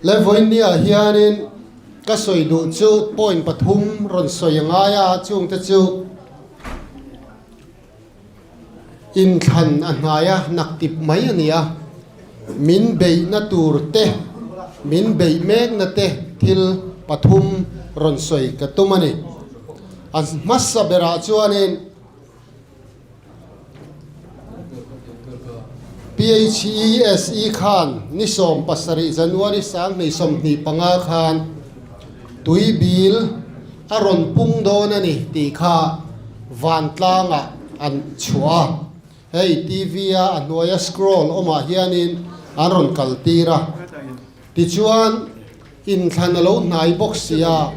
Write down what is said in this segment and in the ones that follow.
Le vawinia hianin ka sawi duh chu point pathum rawn sawi a ngai a, chungte chu inthlan a hnai a, naktip mai a ni a, min beihna tur te, min beih mekna te thil pathum rawn sawi ka tum a ni. A hmasa berah chuanin. PHESE khan ni 17 January 2025 khan tui bil a rawn pung dawn a ni tih kha vantlangah an chhuah a. Hei TV a a hnuaia scroll awmah hianin an rawn kaltir a. Tichuan, inthlan a lo hnai bawk si a,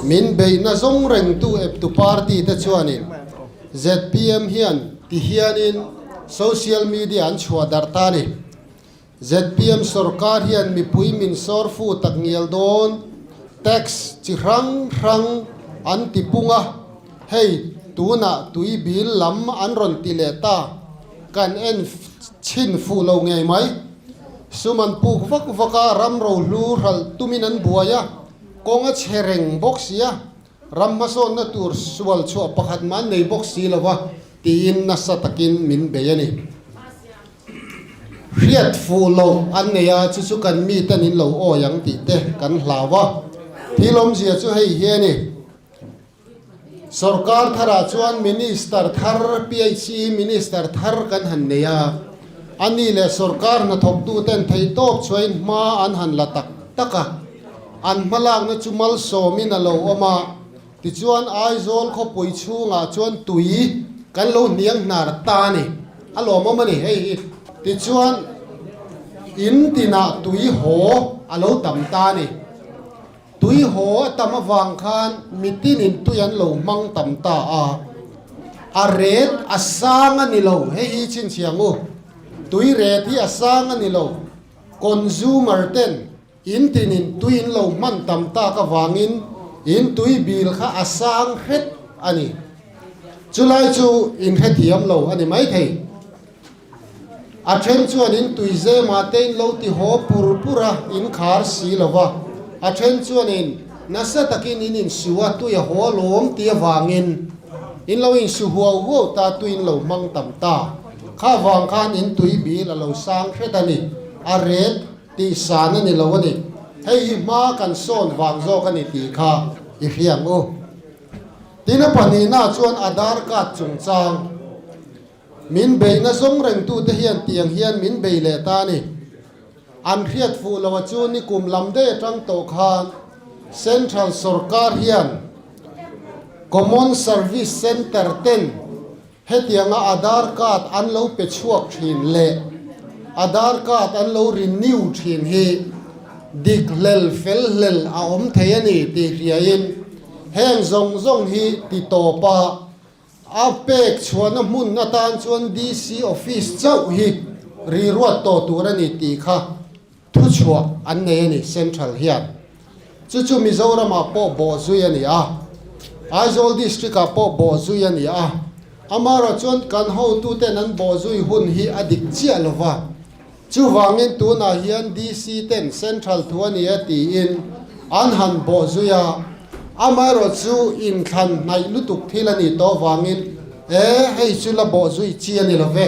min beihna zawng rengtu eptu party te chuanin zpm hian ti hianin social media an chhuah darh ta a ni. Zpm sorkar hian mipui min sawr fu tak ngial dawn, tax chi hrang hrang an ti pung a, hei tunah tui bil lam an rawn ti leh ta, kan en chhin fuh lo ngei mai. Sum an puk vak vak a, ram rohlu hralh tumin an buai a, kawng a chhe reng bawk si a, ram hmasawnna tur sual chhuah pakhat mah an nei bawk si lo va tiin nasa takin min bei a ni. Hriat fuh loh an nei a, chu chu kan miten in lo awi ang tih te kan hlau a, thil awmzia chu hei hi a ni. Sorkar tharah chuan Minister thar, PHE Minister thar kan han nei a, a ni leh sorkar hnathawktuten theihtawp chhuahin hma an han la tak tak a, an hmalakna chu malsawmin a lo awm a, tichuan Aizawl khawpui chhungah chuan tui kan lo hniang hnar ta a ni, a lawmawm a ni hei hi. Tichuan in tinah tui haw a lo tam ta a ni. Tui haw a tam avang khan mitinin tui an lo hmang tam ta a, a ret a sang a ni lo, hei hi chhinchhiang u, tui ret hi a sang a ni lo, consumer ten in tinin tui in lo hman tam tak avangin in tui bil kha a sang hret a ni. Chulai chu in hrethiam lo a ni maithei. A then chuan in tui zemah te in lo ti haw pur pur a, in khar si lo va. A then chuan in nasa takin in insu a, tui a haw alawm ti avangin in lo insu huau huau ta, tui in lo hmang tam ta. Kha vang khan in tui bil a lo sang hret a ni, a ret tih san a ni lo a ni. Hei hi hma kan sawn vang zawk a ni tih kha i hria ang u. Tin a pahnihna chuan Aadhaar card chungchang. Min beihna zawng rengtute hian tiang hian min bei leh ta a ni. An hriat fuh lo a chu nikum lam daih atang tawh khan Central sawrkar hian Common Service Centre ten hetianga Aadhaar card an lo pe chhuak thin leh Aadhaar card an lo renew thin hi dik hlel fel hlel a awm thei a ni tih hriain heng zawng zawng hi ti tawp a A pek chhuahna hmun atan chuan DC office chauh hi ri ruat tawh tur a ni tih kha thuchhuah an nei a ni Central hian. Chu chu Mizoramah pawh bawhzui a ni a, Aizawl District-ah pawh bawhzui a ni a. Amaherawh chuan kan hotuten an bawhzui hun hi a dik chiah lo va, chuvangin tunah hian DC ten Central thu a ni e tiin an han bawhzui a, Amaherawh chu inthlan hnaih lutuk thil a nih tawh vangin e hei chu la bawh zui chi a ni lo ve,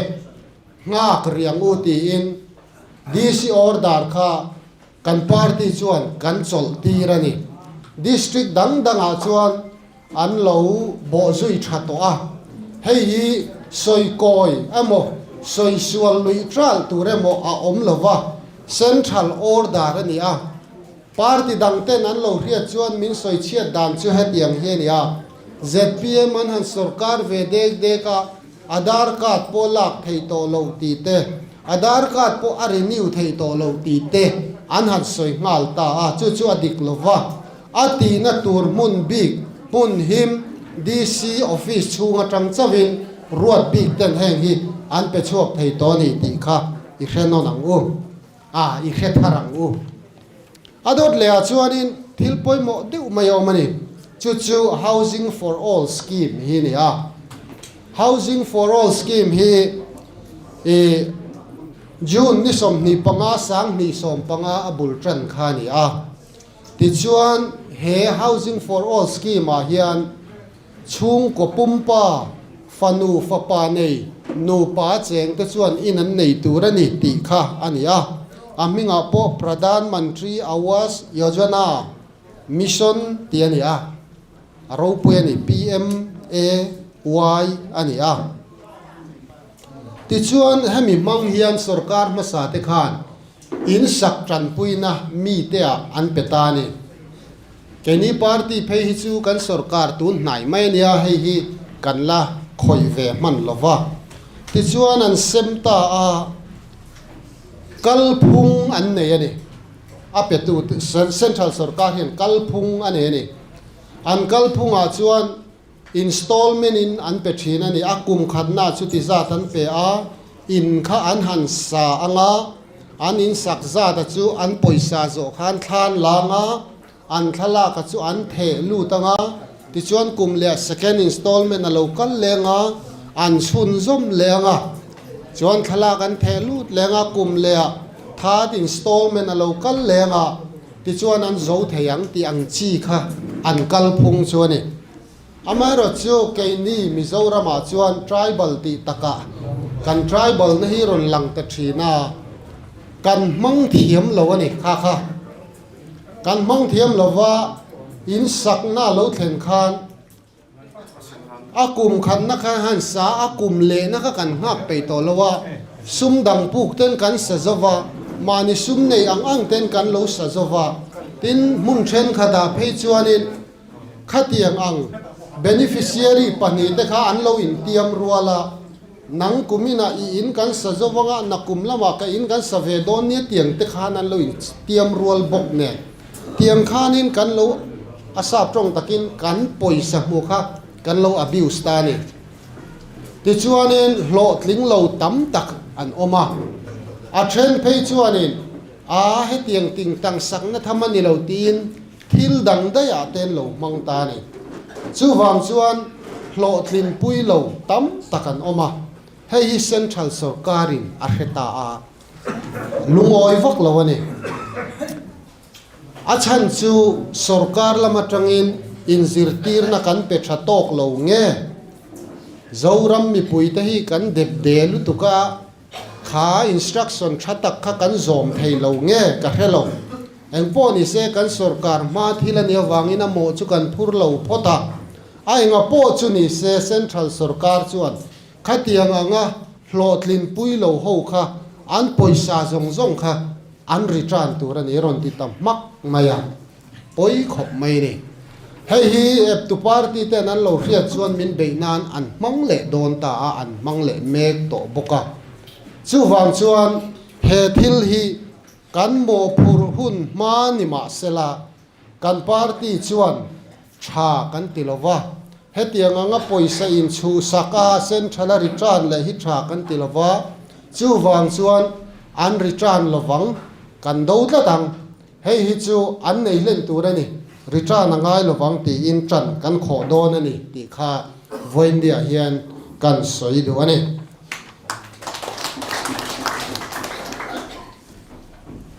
nghak riang u tiin DC order kha kan party chuan kan chawlh tir a ni. District dang dangah chuan an lo bawh zui tha tawh a, hei hi sawi kawi emaw sawi sual luih tral tur emaw a awm lo va, central order a ni a. Party dang ten an lo hriat chuan min sawi chhiat dan chu hetiang hi a ni a, zpm an han sorkar ve dek dek a, Aadhaar card pawh lak theih tawh loh tih te, Aadhaar card pawh a renew theih tawh loh tih te an han sawi nghal ta a, chu chu a dik lo va, a tihna tur hmun bik, hmun him, DC office chhung atang chauhin ruat bik ten heng hi an pe chhuak thei tawh a ni tih kha i hre nawn ang u. A, i hre thar ang u. A dawt leh ah chuanin thil pawimawh deuh mai a awm a ni. Chu chu Housing for All Scheme hi a ni a. Housing for All Scheme hi i June ni 25 2015 a bul tan kha a ni a. Tichuan he Housing for All scheme ah hian chhungkaw pumpa, fanu fapa nei nupa cheng te chuan in an nei tur a ni tih kha a ni a. A hmingah pawh Pradhan Mantri Awas Yojana Mission tih a ni a. A ropui a ni, PMAY a ni a. Tichuan hemi hmang hian sorkar hmasa te khan in sak tanpuina mite ah an pe ta a ni. Keini party phei hi chu kan sorkar tun hnai mai a nia, hei hi kan la khawih ve hman lo va. Tichuan an sem ta a, kalphung an nei a ni. A petu central sorkar hian kalphung a nei a ni. An kalphungah chuan installment in an pe thin a ni. A kum khatna chuti zat an pe a, in kha an han sa ang a, an in sak zata chu an pawisa zawh khan thlan lang a, an thlalaka chu an theh lut ang a, tichuan kum leh second installment a lo kal leng a, an chhunzawm leh ang a, chuan thlalak an theh lut leng a, kum leh third installment a lo kal leng a. Tichuan an zo thei ang tih ang chi kha an kalphung chu a ni. Amaherawh chu keini Mizoramah chuan tribal tih takah kan tribal na hi rawn lang ta thin a, kan hmang thiam lo a ni kha kha. Kan hmang thiam lova in sakna a lo thlen khan A kum khatna kha han sa, a kum lehna kha kan nghak peih tawh lo a, sum dang puk ten kan sa zo va, mahni sum nei ang ang ten kan lo sa zo va, tin hmun thenkhatah phei chuanin khatiang ang beneficiary pahnihte kha an lo intiam rual a, nang kuminah i in kan sa zo vanga nakum lamah ka in kan sa ve dawn nia tiang te khan an lo intiam rual bawk nen. Tiang khanin kan lo a sap tawng takin kan pawisa hmu kha kan lo abuse ta a ni. Tichuanin hlawhtling lo tam tak an awm a. A then phei chuanin a hetiang tingtang sakna tham a ni lo tiin thil dang daihah te an lo hmang ta a ni. Chuvang chuan hlawhtlin pui lo tam tak an awm a. Hei hi Central sawrkarin a hre ta a. Lungawi vak lo a ni. A chhan chu sorkar lam atangin inzirtirna kan pe tha tawk lo nge? Zoram mipuite hi kan dep de lutuk a, kha instruction tha tak kha kan zawm thei lo nge ka hre lo. Engpawh ni se kan sorkar hma thil a nih avangin a mawh chu kan phur lo phawt a. A enga pawh chu ni se central sorkar chuan Khatiang anga hlawhtlin pui lo ho kha an pawisa zawng zawng kha an return tur a ni rawn ti ta hmak mai a, pawi khawp mai ni. Hei hi eptu party ten an lo hriat chuan min beih nan an hmang leh dawn ta a, an hmang leh mek tawh bawk a. Chuvang chuan he thil hi kan mawhphurh hun hma ni mahsela Kan party chuan tha kan ti lo va, hetiang anga pawisa inchhuhsak a central a return leh hi tha kan ti lo va, chuvang chuan an return lovang, kan do tlat ang, hei hi chu an nei hlen tur a ni, return a ngai lovang tiin tan kan khawh dawn a ni tih kha vawiindiah hian kan sawi duh a ni.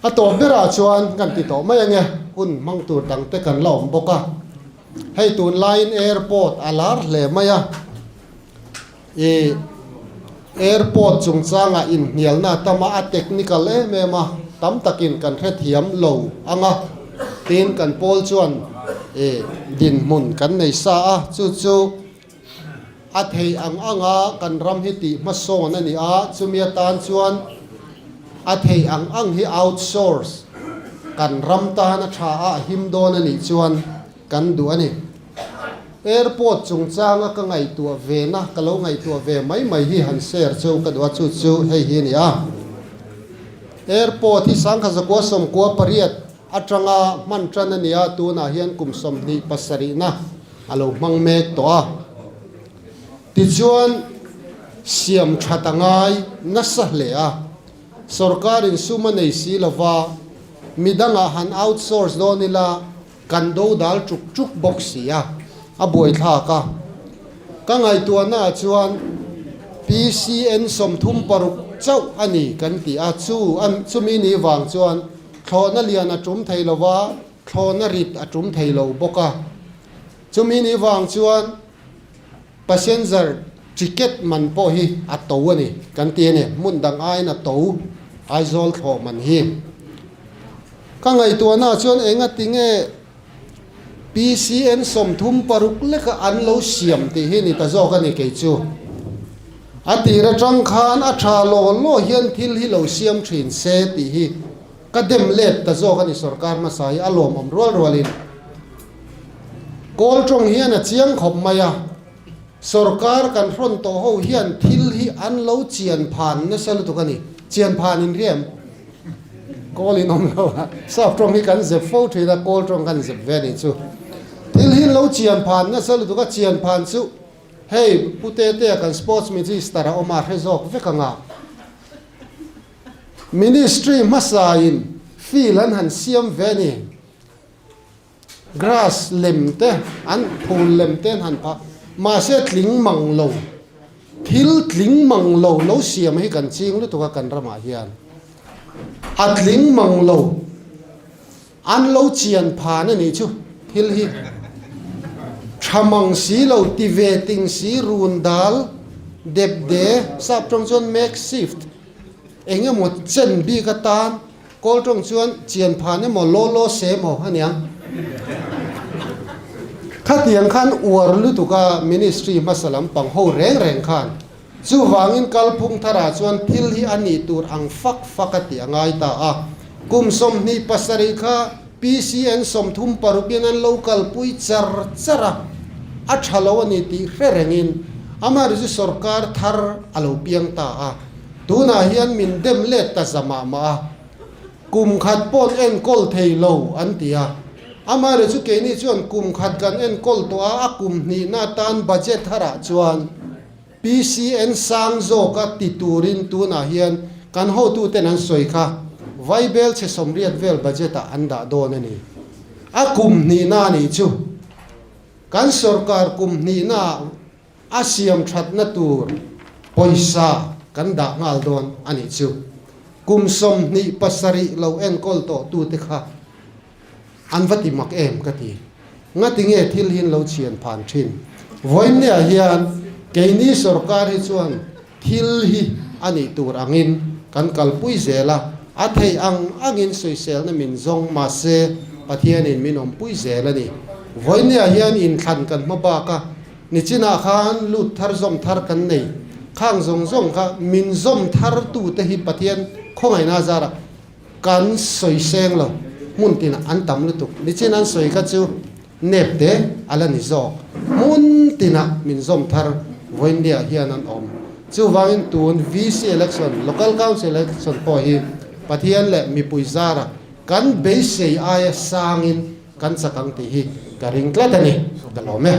A tawp berah chuan kan ti tawh mai ange, hun hmang tur dang te kan la awm bawk a. Hei tunlaiin airport a lar hle mai a, ih airport chungchangah inhnialna a tam a, a technical em em a, tam takin kan hrethiam lo ang a, tin kan pawl chuan ih dinhmun kan nei sa a, chu chu a thei ang anga kan ram hi tih hmasawn a ni a, chumi atan chuan a thei ang ang hi outsource kan ram tan a tha a, a him dawn a nih chuan kan duh a ni. Airport chungchanga ka ngaihtuah ve na, ka lo ngaihtuah ve mai mai hi han share cheu ka duh a, chu chu hei hi a ni a. Airport hi Sangkhazakua 98 atanga hman tan a ni a, tunah hian kum 27 na a lo hmang mek tawh a. Tichuan, siam that a ngai nasa hle a, sorkarin sum a nei si lova, midangah han outsource dawn ila kan do dal chuk chuk bawk si a, a buaithlak a. Ka ngaihtuahnaah chuan PCN 36. chauh a ni kan ti a, chu chumi ni vang chuan thlawhna lian a tum thei lo va, thlawhna rit a tum thei lo bawk a. Chumi ni vang chuan passenger ticket man pawh hi a to a ni kan ti a ni, hmun dang aiin a to Aizawl thlawh man hi. Ka ngaihtuahnaah chuan engati nge PCN 36 leka an lo siam tih hi ni ta zawk a ni kei chu. A tir atang khan a tha law law hian thil hi lo siam thin se tih hi ka dem let ta zawk a ni sorkar hmasa hi a lawmawm rual rualin. Kawl tawng hian a chiang khawp mai a, sorkar kan hrawn tawh ho hian thil hi an lo chian phan nasa lutuk a ni. Chian phan in riam. Kawl in awm lo a, sap tawng hi kan zep fo thin a, kawl tawng kan zep ve a nih chu. Thil hi lo chian phan nasa lutuk a, chian phan chu hei Pu Tetea kan Sports Minister a awm a, hre zawk vek ang a. Ministry hmasa in field an han siam ve a ni. Grass lem te an phul lem te an han phah mahse tling mang lo thil tling mang lo lo siam hi kan ching lutuk a kan ramah hian a tling mang lo an lo chian phan a nih chu thil hi tha mang si lo ti ve ting si run dal dep de sap tawng chuan make shift eng emaw chen bik atan Kawl tawng chuan chian phan emaw law law se emaw a niang. Khatiang khan uar lutuk a ministry hmasa lampang ho reng reng khan. Chuvangin kalphung tharah chuan thil hi a nih tur ang fak fak a tih a ngai ta a. Kum 27 kha PCN 36 in an lo kalpui char char a, a tha lo a ni tih hre rengin amaherawhchu sorkar thar a lo piang ta a. Tunah hian min dem let ta za mah mah a, kum khat paw'n enkawl thei lo an ti a. Amaherawh chu keini chuan kum khat kan enkawl tawh a, a kum hnihna atan budget tharah chuan PCN sang zawka ti turin tunah hian kan hotuten an sawi kha Vaibel chhe 80 vel budget ah an dah dawn a ni. A kum hnihna a nih chu kan sorkar kum hnihnaah A siam thatna tur pawisa kan dah nghal dawn a nih chu. Kum 27 lo enkawl tawh tute kha an va ti mak em ka ti. Ngati nge thil hi an lo chhian phan thin? Vawiinniah hian keini sorkar hi chuan thil hi a nih tur angin kan kalpui zel a, a theih ang angin sawiselna min zawng mahse Pathianin min awmpui zel a ni. Vawiinniah hian inthlan kan hma bak a, Nichinah khan lut thar zawm thar kan nei. Khang zawng zawng kha min zawm thar tute hi Pathian khawngaihna zarah kan sawi seng lo. Hmun tinah an tam lutuk. Nichin an sawi kha chu nep te a la ni zawk. Hmun tinah min zawm thar Vawiindia hian an awm. Chuvangin tun VC election, Local Council election pawh hi Pathian leh mipui zarah kan beisei aia sangin kan chak ang tih hi ka ring tlat a ni. Ka lawm e.